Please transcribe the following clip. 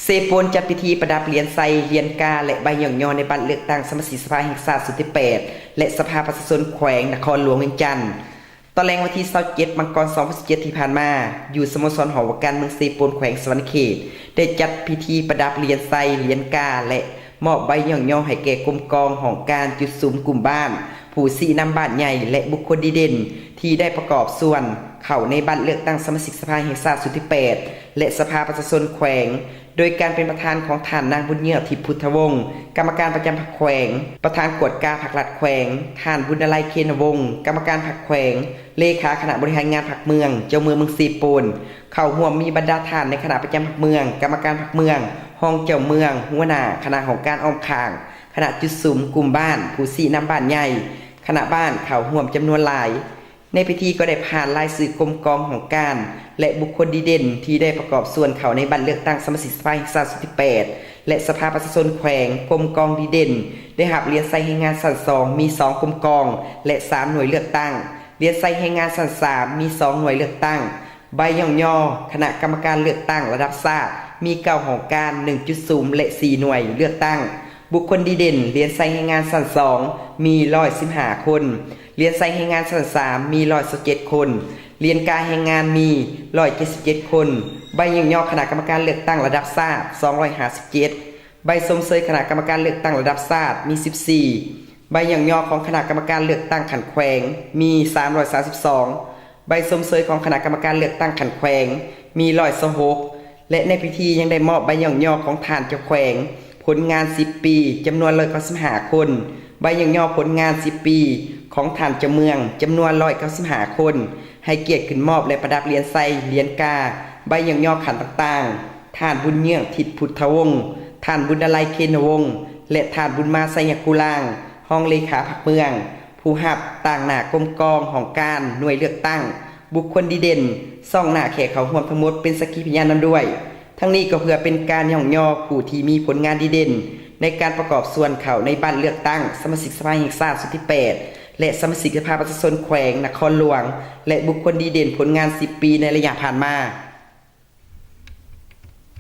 ເຊໂປນຈັດພິທີປະດັບຫຼຽນໄຊ, ຫຼຽນກາ ແລະ ໃບຍ້ອງຍໍໃນບັດເລືອກຕັ້ງສະມາຊິກສະພາແຫ່ງຊາດຊຸດທີແປດ ແລະ ສະພາປະຊາຊົນແຂວງນະຄອນຫຼວງວຽງຈັນ. ຕອນແລງວັນທີຊາວເຈັດ ມັງກອນ ສອງພັນສິບເຈັດ ທີ່ຜ່ານມາ, ຢູ່ສະໂມສອນຫໍວ່າການເມືອງເຊໂປນ ແຂວງສະຫວັນນະເຂດ ໄດ້ຈັດພິທີປະດັບຫຼຽນໄຊ, ຫຼຽນກາ ແລະ ມອບໃບຍ້ອງຍໍໃຫ້ແກ່ກົມກອງຫ້ອງການຈຸດສຸມກຸ່ມບ້ານ, ຜູ້ຊີ້ນຳບ້ານໃຫຍ່ ແລະ ບຸກຄົນດີເດັ່ນ ທີ່ໄດ້ປະກອບສ່ວນເຂົ້າໃນບັດເລືອກຕັ້ງສະມາຊິກສະພາແຫ່ງຊາດຊຸດທີແປດ ແລະ ສະພາປະຊາຊົນແຂວງ, ໂດຍການເປັນປະທານຂອງທ່ານນາງ ບຸນເຍືອ ທິບພຸດທະວົງ ກຳມະການປະຈຳພັກແຂວງ, ປະທານກວດກາພັກລັດແຂວງ, ທ່ານ ບຸນນາໄລ ເຄນະວົງ ກຳມະການພັກແຂວງ, ເລຂາຄະນະບໍລິຫານງານພັກເມືອງ, ເຈົ້າເມືອງເມືອງເຊໂປນ ເຂົ້າຮ່ວມມີບັນດາທ່ານໃນຄະນະປະຈຳພັກເມືອງ, ກຳມະການພັກເມືອງ, ຮອງເຈົ້າເມືອງ, ຫົວໜ້າຄະນະຫ້ອງການອ້ອມຂ້າງ, ຄະນະຈຸດສຸມ, ກຸ່ມບ້ານ, ຜູ້ຊີ້ນຳບ້ານໃຫຍ່, ຄະນະບ້ານເຂົ້າຮ່ວມຈຳນວນຫຼາຍ. ໃນພິທີກໍໄດ້ຜ່ານລາຍຊື່ກົມກອງຫ້ອງການ ແລະ ບຸກຄົນດີເດັ່ນທີ່ໄດ້ປະກອບສ່ວນເຂົ້າໃນບັດເລືອກຕັ້ງສະມາຊິກສະພາແຫ່ງຊາດຊຸດທີແປດ ແລະ ສະພາປະຊາຊົນແຂວງ. ກົມກອງດີເດັ່ນໄດ້ຮັບຫຼຽນໄຊແຮງງານຊັ້ນສອງ ມີສອງກົມກອງ ແລະ ສາມໜ່ວຍເລືອກຕັ້ງ, ຫຼຽນໄຊແຮງງານຊັ້ນສາມ ມີສອງໜ່ວຍເລືອກຕັ້ງ, ໃບຍ້ອງຍໍຄະນະກຳມະການເລືອກຕັ້ງລະດັບຊາດ ມີເກົ້າຫ້ອງການ, ໜຶ່ງຈຸດສຸມ ແລະ ສີ່ໜ່ວຍເລືອກຕັ້ງ. ບຸກຄົນດີເດັ່ນ, ຫຼຽນໄຊແຮງງານຊັ້ນສອງ ມີຮ້ອຍສິບຫ້າຄົນ, ຫຼຽນໄຊແຮງງານຊັ້ນສາມ ມີຮ້ອຍຊາວເຈັດຄົນ, ຫຼຽນກາແຮງງານມີຮ້ອຍເຈັດສິບເຈັດຄົນ, ໃບຍ້ອງຍໍຄະນະກຳມະການເລືອກຕັ້ງລະດັບຊາດ ສອງຮ້ອຍຫ້າສິບເຈັດ, ໃບຊົມເຊີຍຄະນະກຳມະການເລືອກຕັ້ງລະດັບຊາດ ມີສິບສີ່, ໃບຍ້ອງຍໍຂອງຄະນະກຳມະການເລືອກຕັ້ງຂັ້ນແຂວງ ມີສາມຮ້ອຍສາມສິບສອງ, ໃບຊົມເຊີຍຂອງຄະນະກຳມະການເລືອກຕັ້ງຂັ້ນແຂວງ ມີຮ້ອຍຊາວຫົກ ແລະ ໃນພິທີຍັງໄດ້ມອບໃບຍ້ອງຍໍຂອງທ່ານເຈົ້າແຂວງ ຜົນງານສິບປີ ຈຳນວນຮ້ອຍເກົ້າສິບຫ້າຄົນ, ໃບຍ້ອງຍໍຜົນງານສິບປີຂອງທ່ານເຈົ້າເມືອງ ຈຳນວນຮ້ອຍເກົ້າສິບຫ້າຄົນ, ໃຫ້ກຽດຂຶ້ນມອບ ແລະ ປະດັບຫຼຽນໄຊ, ຫຼຽນກາ, ໃບຍ້ອງຍໍຂັ້ນຕ່າງໆ, ທ່ານ ບຸນເຍືອງ ທິດພຸດທະວົງ, ທ່ານ ບຸນນາໄລ ເຄນະວົງ ແລະ ທ່ານ ບຸນມາ ໄຊຍະຄູລາງ, ຮອງເລຂາພັກເມືອງ, ຜູ້ຮັບຕາງໜ້າກົມກອງຫ້ອງການໜ່ວຍເລືອກຕັ້ງ, ບຸກຄົນດີເດັ່ນ, ຊອງໜ້າແຂກເຂົ້າຮ່ວມທັງໝົດເປັນສັກຂີພະຍານນຳດ້ວຍ. ທັງນີ້ກໍເພື່ອເປັນການຍ້ອງຍໍຜູ້ທີ່ມີຜົນງານດີເດັ່ນໃນການປະກອບສ່ວນເຂົ້າໃນບັດເລືອກຕັ້ງສະມາຊິກສະພາແຫ່ງຊາດຊຸດທີແປດ ແລະ ສະມາຊິກສະພາປະຊາຊົນແຂວງນະຄອນຫຼວງ ແລະ ບຸກຄົນດີເດັ່ນຜົນງານສິບປີໃນໄລຍະຜ່ານມາ.